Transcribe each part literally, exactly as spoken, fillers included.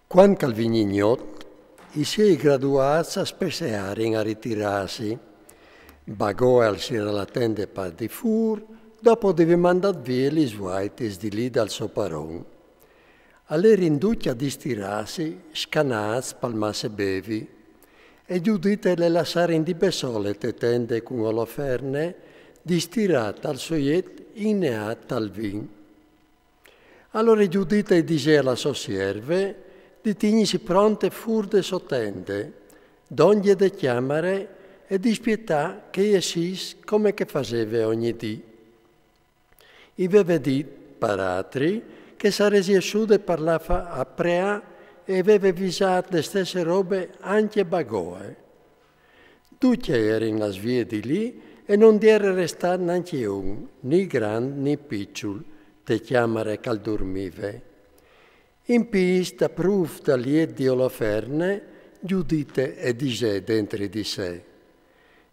Quand ch'al vignì gnot, i siei graduats a spessearin a ritirâsi. Bagoe al sierà la tende par di fûr, dopo di vê mandât vie lis vuaitis di li dal so paron. A lerin ducj a distirâsi, scanâts pal masse bevi, e Giudite le lassarin di bessole te tende cun Oloferne, distirât al so jet, inneât tal vin. Alore Giudite i disè a la sô sierve di tignîsi pronte fûr de sô tende, dongje de cjamare e di spietâ che i jessìs come che faseve ogni dì. I veve dit, par altri, che sarès jessude par lâ a preâ e i veve visât de stesse robe ancje Bagoe. Ducj a jerin lâts vie di li e no 'nd jere restât nancje un, ni grant ni piçul, te cjamare ch'al durmive. In pîts, daprûf dal jet di Oloferne, Giudite e disè dentri di se: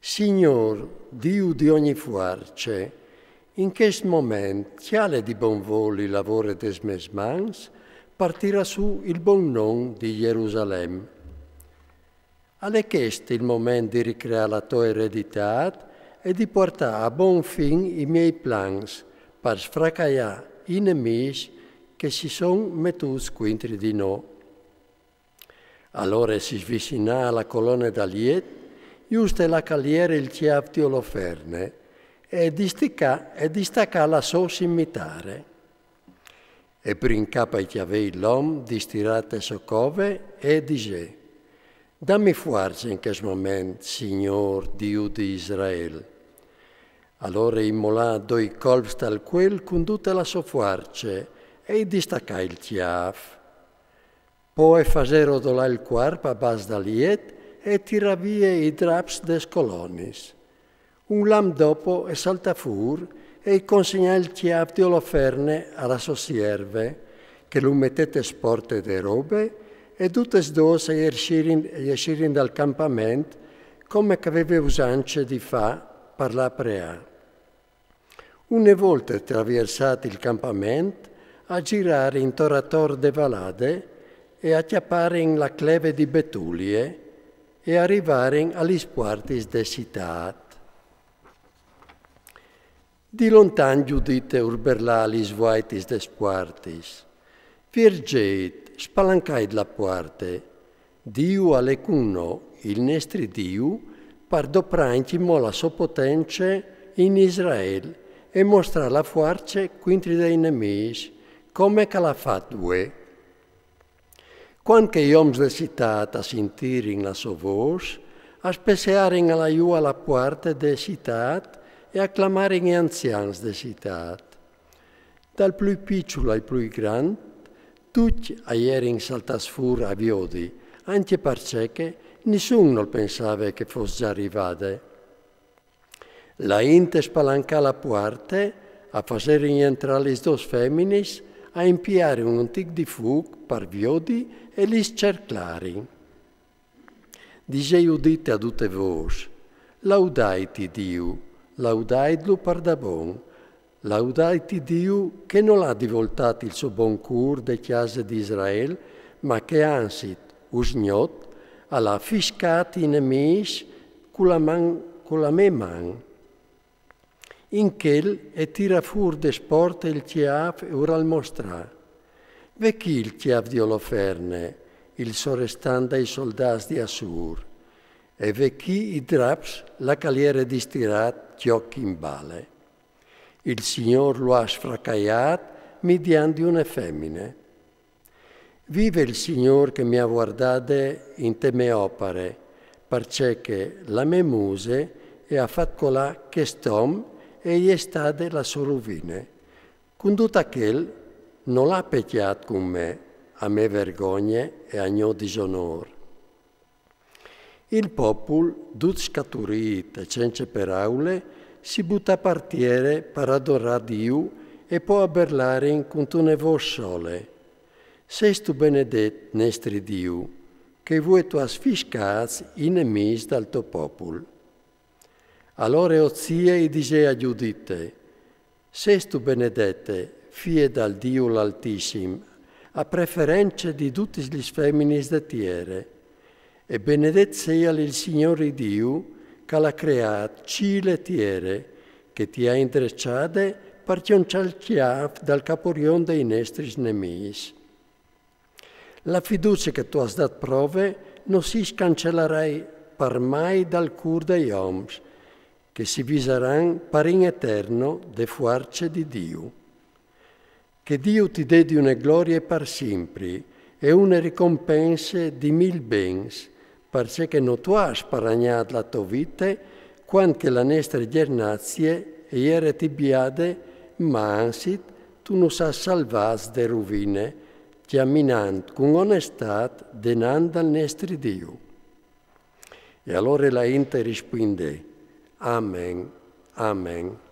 Signôr, Diu di ogni fuarce, in chest moment cjale di bon voli la vore des mês mans par tirâ sù il bon non di Jerusalem. Al è chest il moment di ricreâ la tô ereditât e di puartâ a bon fin i miei plans par sfracaiâ i nemîs che si son metûts cuintri di nô. Alore si svicinà a la colone dal jet, juste là ch'al jere il cjâf di Oloferne, e disticà, e distacà la sô simitare. E brincà pai cjavei l'om distirât te sô cove e disè: Dami fuarce in chest moment, Signôr, Diu di Israel. Alore i molà doi colps tal cuel cun dute la sô fuarce e i distacà il cjâf. Po e fasè rodolâ il cuarp a bas dal jet e tirà vie i draps des colonis. Un lamp dopo e saltà fûr e i consegnà il cjâf di Oloferne a la sô sierve, che lu metè te sporte de robe, e dutes dôs e jessirin, e jessirin dal campament, come ch'al veve usance di fâ par lâ a preâ. Une volte traviersât il campament, a girarin intor ator de valade e a cjaparin la cleve di Betulie e a rivarin a lis puartis de citât. Di lontan Giudite ur berlà a lis vuaitis des puartis: Vierzeit, spalancait la puarte, Diu al è cun nô, il nestri Diu, par doprâ ancjemò la sô potence in Israel e mostrâ la fuarce cuintri dai nemîs, come ch'al à fat vuê. Cuant che i oms de citât a sintirin la sô vôs, a spessearin alaiù a la puarte de citât e a clamarin i anzians de citât. Dal plui piçul al plui grant, ducj a jerin saltâts fûr a viodi, ancje parcè che nissun nol pensave che e fos za rivade. La int e spalancà la puarte, a faserin jentrâ lis dôs feminis, a impiarin un tic di fûc par viodi e lis cerclarin. Disè Giudite a dute vôs: Laudaiti Diu, laudaitlu pardabon, laudaiti Diu che nol à divoltât il so bon cûr de cjase di Israel, ma che anzit, usgnot, al à fiscât i nemîs cu la man, cu la mê man. In chel e tirà fûr de sporte il cjâf e ur al mostrà: Ve chi il cjâf di Oloferne, il sorestant dai soldâts di Assûr, e ve chi i draps là ch'al jere distirât cjoc in bale. Il Signôr lu à sfracaiât midiant di une femine. Vive il Signôr che mi à vuardade inte mê opare, parcè che la mê muse e à fat colâ chest om e e je stade la sô ruvine. Cun dut achel nol à pecjât cun me, a mê vergogne e a gno disonôr. Il popul, dut scaturît e cence peraule, si butà par tiere par adorâ Diu e po a berlarin cuntune vôs sole: Sêstu benedet, nestri Diu, che vuê tu âs fiscâts i nemîs dal to popul. Alore Ozie i disè a Giudite: Sêstu benedete, fie dal Diu l'Altissim, a preference di dutis lis feminis de tiere. E benedet seial il Signori Diu, che al à creât cîl e tiere, che ti à indreçade par cjonçâ il cjâf dal caporion dai nestris nemîs. La fiducie che tu âs dât prove no si scancelarà par mai dal cûr dai oms, che si visaran par in eterno de fuarce di Diu. Che Diu ti dedi une glorie par simpri e une ricompense di mil bens, parcè che no tu âs sparagnât la tô vite, cuant che la nestre gjernazie e jere tibiade, ma anzit tu nus âs salvâts de ruvine, cjaminant cun onestât denant dal nestri Diu. E alore la int e rispuindè: Amen, amen.